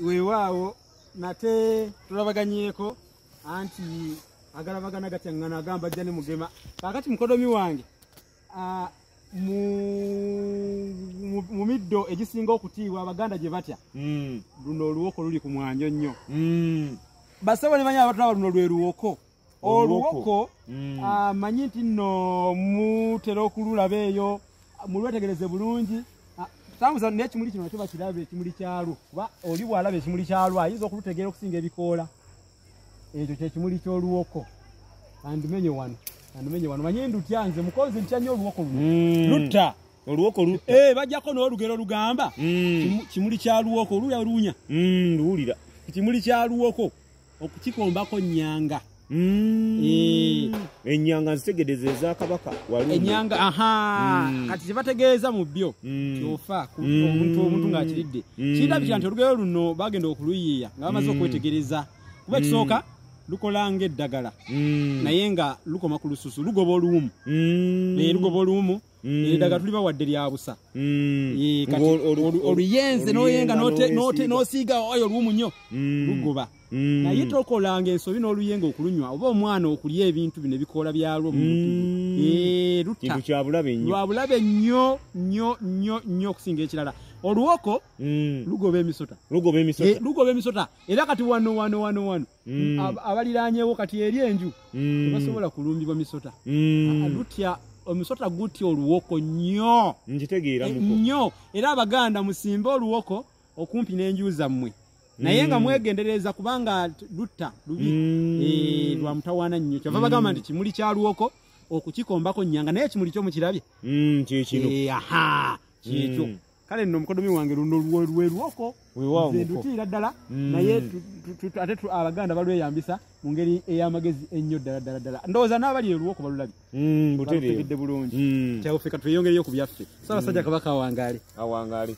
Weewaawo nate tulabaganyeeko anti agalabagana gatyaŋŋana agamba ajja ne mugema. Kaakati mukodomi wange, mu middo egisinga okutiibwa Abaganda gye batya, luno oluwoko luli ku mwanjo nnyo. Basebo ne bannyabo abatulaba, luno lwe luwoko. Oluwoko manyi nti nno mutera okululaba eyo, mulwetegereze bulungi. Tambuza n'ekimuli kino nakyo bakirabe, ekimuli kyalwo, kuba oli bw'alaba ekimuli kyalwo ayinza okulutegeera okusinga ebikoola. Ekyo kyekimuli ky'oluwoko. Kandumenye wano, kandumenye wano. Manyi ndutya nze mukonzi, ntya nnyo oluwoko luno. Lutta. Oluwoko lutta. Bajjako n'olugero lugamba kimuli kya luwoko oluya luwunya. Luwulira. Kimuli kya luwoko okukikombako nnyanga. Ennyanga nzitegedeze eza Kabaka Walumbe. Ennyanga, aha. Kati kyebategeeza mu byo kyofa omuntu ng'akiridde. Kirabikira nti olugero luno bagenda okuluyiiya nga bamaze okwetegereza, kuba ekisooka lukola ng'eddagala, naye nga lukoma ku lususu, lugoba oluwumu. Lugoba oluwumu. Eddagala tuli bawadde lya busa. Kati oluyenze n'oyenga n'osiiga oyo oluwumu nnyo, lugoba. Naye tokolanga ensobi n'oluyenga okulunywa oba omwana okulya ebintu bino ebikoola byalwo mu mutwe. Lutta. Kintu kya bulabe nnyo. Lwa bulabe nnyo nnyo nnyo nnyo okusinga ekirala. Oluwoko lugoba emisota. Lugoba emisota. Lugoba emisota. Era kati wano wano wano wano abaliraanyewo kati eri enju tebasobola kulumbibwa misota. Lutya omusota gutya oluwoko nnyo. Nkitegeera muko. Nnyo. Era Abaganda musimbe oluwoko okumpi n'enju zammwe. Naye nga mwegendereza kubanga lutta lubi. Lwa mutawaana nnyo. Kyava bagamba nti kimuli kya luwoko okukikombako nnyanga, naye ekimuli kyo mukirabye. Kyekino. Aha, kyekyo. Kale nno mukodomi wange luno lwe luwoko. Weewaawo Nze muko. ndutiira ddala, naye ate Abaganda balweyambisa mu ngeri ey'amagezi ennyo ddala ddala ddala. Ndowooza n'abali oluwoko balulabye. Butereevu. Balutegedde bulungi. Kyawufe ka tweyongereyo ku byaffe. Ssaabasajja Kabaka awangaale. Awangaale.